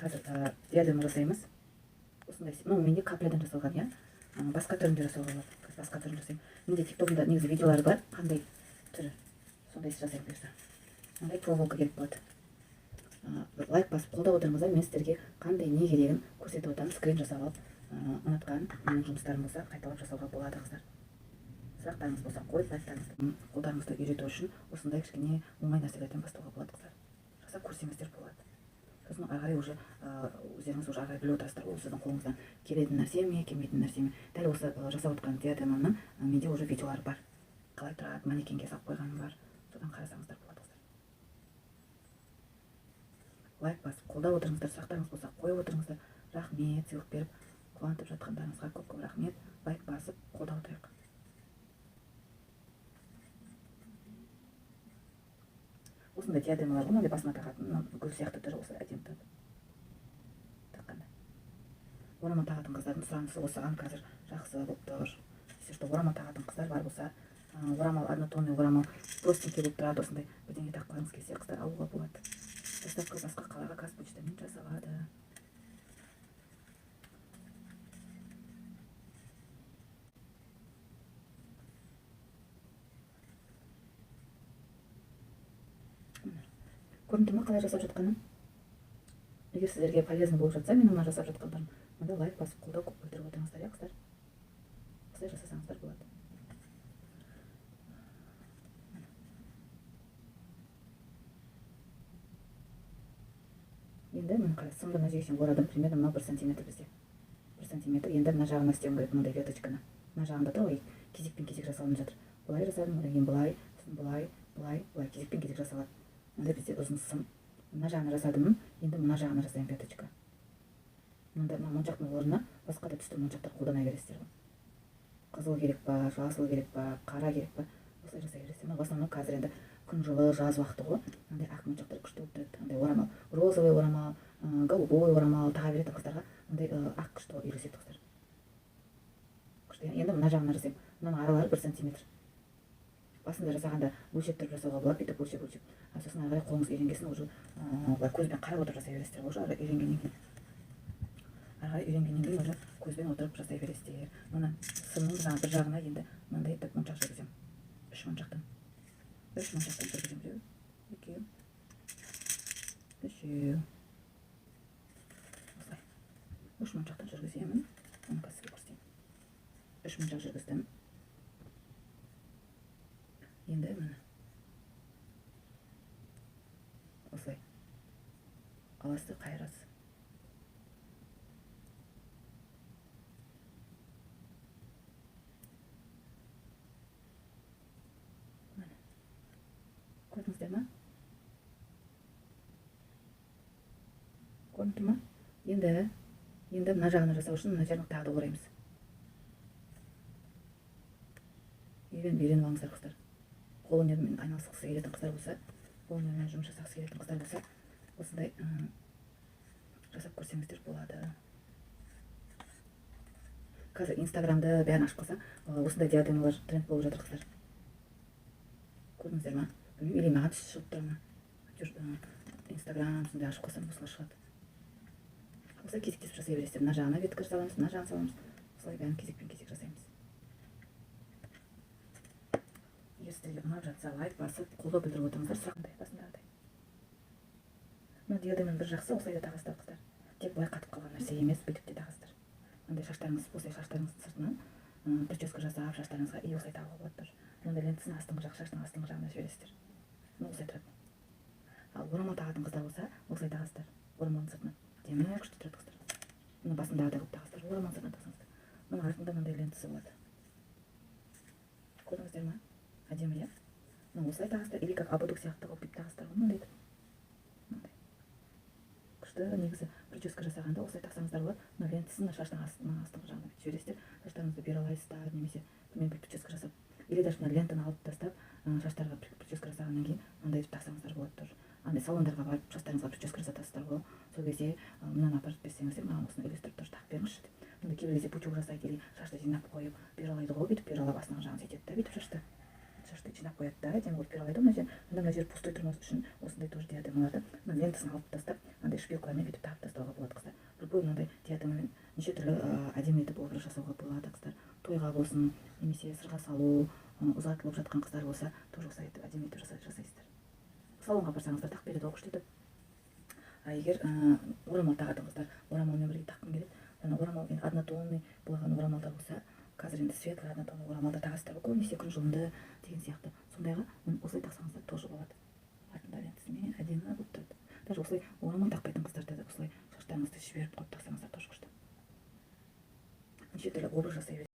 Қазір диадема жасаймыз. Осындай, ну, менде каплядан жасалған, иә. Басқа түрінде жасауға болады. Қазір басқа түрін жасаймын. Менде тиктогымда негізі видеолар бар, қандай түрі. Сондай жасаймын бұйырса. Мындай проволока керек болады. Бір лайк басып қолдап отырыңыздар, мен сіздерге қандай не керегін көрсетіп отырамын. Скрин жасап алып, ұнатқан менің жұмыстарым болса, қайталап жасауға болады, қыздар. Сұрақтарыңыз болса қойып, лайктарыңызды, қолдарыңызды үйрету үшін осындай кішкене оңай нәрселерден бастауға болады, қыздар. Жасап көрсеңіздер болады. Сосын ары қарай уже өздеріңіз уже ары қарай біліп отырасыздар, ол сіздің қолыңыздан келетін нәрсе ме, келмейтін нәрсе ме. Дәл осы жасап отқан диадемамның менде уже видеолары бар. Қалай тұрады, манекенге салып қойғаным бар. Содан қарасаңыздар болады, қыздар. Лайк басып қолдап отырыңыздар, сұрақтарыңыз болса қойып отырыңыздар. Рахмет, сыйлық беріп қуантып жатқандарыңызға көп-көп рахмет. Лайк басып қолдап отырайық. Осындай диадемалар ғой, мынандай басына тағатын, мына гүл сияқты түрі осы әдемі тұрады. Таққанда. Орамал тағатын қыздардың сұранысы осыған қазір жақсы болып тұр. Если что, орамал тағатын қыздар бар болса, орамал, однотонный орамал, простенький болып тұрады, осындай бірдеңе таққыларыңыз келсе, қыздар алуға болады. Доставка басқа қалаға Қазпочтамен жасалады. Көрініп тұр ма қалай жасап жатқаным? Егер сіздерге полезно болып жатса, менің мына жасап жатқандарым, онда лайк басып қолдау білдіріп отырыңыздар, иә, қыздар? Осылай жасасаңыздар болады. Енді міне қарай, сымды мына жерге шейін орадым, примерно мынау 1 сантиметр бізде. 1 сантиметр. Енді мына жағына істеуім керек мындай веточканы. Мына жағында тұр ғой, кезекпен кезек жасалынып жатыр. Былай жасадым, одан кейін былай, сосын былай, былай, былай кезекпен кезек жасалады. Мындай бізде ұзын сым. Мына жағына жасадым, енді мына жағына жасаймын веточка. Мында мына моншақтың орнына басқа да түсті моншақтар қолдана бересіздер ғой. Қызыл керек па, жасыл керек па, қара керек па, осылай жасай бересіздер. Мына в основном қазір енді күн жылы, жаз уақыты ғой. Мындай ақ моншақтар күшті болып тұрады. Мындай орамал, розовый орамал, голубой орамал таға беретін қыздарға мындай ақ күшті үйлеседі, қыздар. Күшті. Енді мына жағына жасаймын. Мынаның аралары 1 сантиметр. Басында жасағанда өлшеп тұрып жасауға болады, бүйтіп өлшеп өлшеп. А сосын ары қарай қолыңыз үйренгесін уже, былай көзбен қарап отырып жасай бересіздер. Уже ары үйренгеннен кейін. Ары қарай үйренгеннен кейін уже көзбен отырып жасай бересіздер. Мына сымның жаңа бір жағына енді мынандай етіп моншақ жүргіземін. 3 моншақтан. 3 моншақтан жүргіземін. Біреу, екеу, үшеу. Осылай. 3 моншақтан жүргіземін. Оны қазір сізге көрсетейін. 3 моншақ жүргіздім. Енді міне. Осылай. Аласыз, қайырасыз. Міне. Көрдіңіздер ма? Көрініп тұр ма? Енді мына жағына жасау үшін мына жерін тағы да ораймыз. Үйреніп алыңыздар, қыздар. Қолөнермен айналысқысы келетін қыздар болса, қолөнермен жұмыс жасағысы келетін қыздар болса, осындай жасап көрсеңіздер болады. Қазір Инстаграмды бәрін ашып қалса, осындай диадемалар тренд болып жатыр, қыздар. Көрдіңіздер ма? Білмеймін, или маған түсі шығып тұра ма? Әйтеуір, Инстаграм сондай ашып қалсам, осылай шығады. Осылай кезектесіп жасай бересіздер. Мына жағына ветка саламыз, мына жағын саламыз. Осылай бәрін кезекпен кезек жасаймыз. Егер сіздерге ұнап жатса, лайк басып, қолдау білдіріп отырыңыздар. Сұрақ қандай? Басындағыдай. Мына диадеманың бір жақсы, осылай да тағасыздар, қыздар. Тек былай қатып қалған нәрсе емес, бүйтіп те тағасыздар. Мындай шаштарыңыз, осылай шаштарыңыздың сыртынан прическа жасап, шаштарыңызға и осылай тағуға болады тоже. Мындай лентасын астыңғы жақ, шаштың астыңғы жағына жібересіздер. Мына осылай тұрады. Ал орамал тағатын қыздар болса, осылай тағасыздар. Орамалдың сыртынан. Демі күшті тұрады, қыздар. Мына басындағыдай қылып тағасыздар. Орамалдың сыртынан тақсаңыздар. Мына артында мындай лентасы болады. Көрдіңіздер ма? Әдемі, иә? Мына осылай тағасыздар, или как ободок сияқты қылып бүйтіп тағасыздар ғой, мынандай етіп. Мынандай. Күшті, негізі прическа жасағанда осылай тақсаңыздар болады. Мына лентасын мына шаштың мына астыңғы жағына бүйтіп жібересіздер. Шаштарыңызды бұйра аласыздар, немесе білмеймін, бір прическа жасап. Или даже мына лентаны алып тастап, шаштарға прическа жасағаннан кейін мынандай етіп тақсаңыздар болады тоже. Андай салондарға барып шаштарыңызға прическа жасатасыздар ғой. Сол кезде, мынаны апарып берсеңіздер, маған осыны үйлестіріп тоже тағып беріңізші деп. Мында кейбір кезде пучок жасайды, или шашты жинап қойып бұйралайды ғой, бүйтіп бұйралап астыңғы жағын сөйтеді да, бүйтіп шашты. Шашты жинап қояды да, әдемі қылып бұйралайды ғой мына жер. Мында мына жер пустой тұрмас үшін осындай тоже диадемаларды мына лентасын алып тастап, андай Мынандай шпилькалармен бүйтіп тағып тастауға болады, қыздар. Любой мынандай диадемамен неше түрлі әдемі етіп образ жасауға болады, қыздар. Тойға болсын немесе сырға салу, ұзатылып жатқан қыздар болса, тоже осылай етіп, әдемі етіп жасайсыздар. Салонға барсаңыздар, тағып береді ғой күшті етіп. А егер орамал тағатын қыздар, орамалмен бірге таққым келеді. Ана орамал енді однотонный болған орамалдар болса, қазір енді светлый однотонный орамалдар тағасыздар ғой көбінесе, күн жылынды деген сияқты. Сондайға міне осылай тақсаңыздар, тоже болады. Артында лентасымен әдемі болып тұрады. Даже осылай орамал тақпайтын қыздар да осылай шаштарыңызды жіберіп қойып тақсаңыздар, тоже күшті. Неше түрлі образ жасай береді.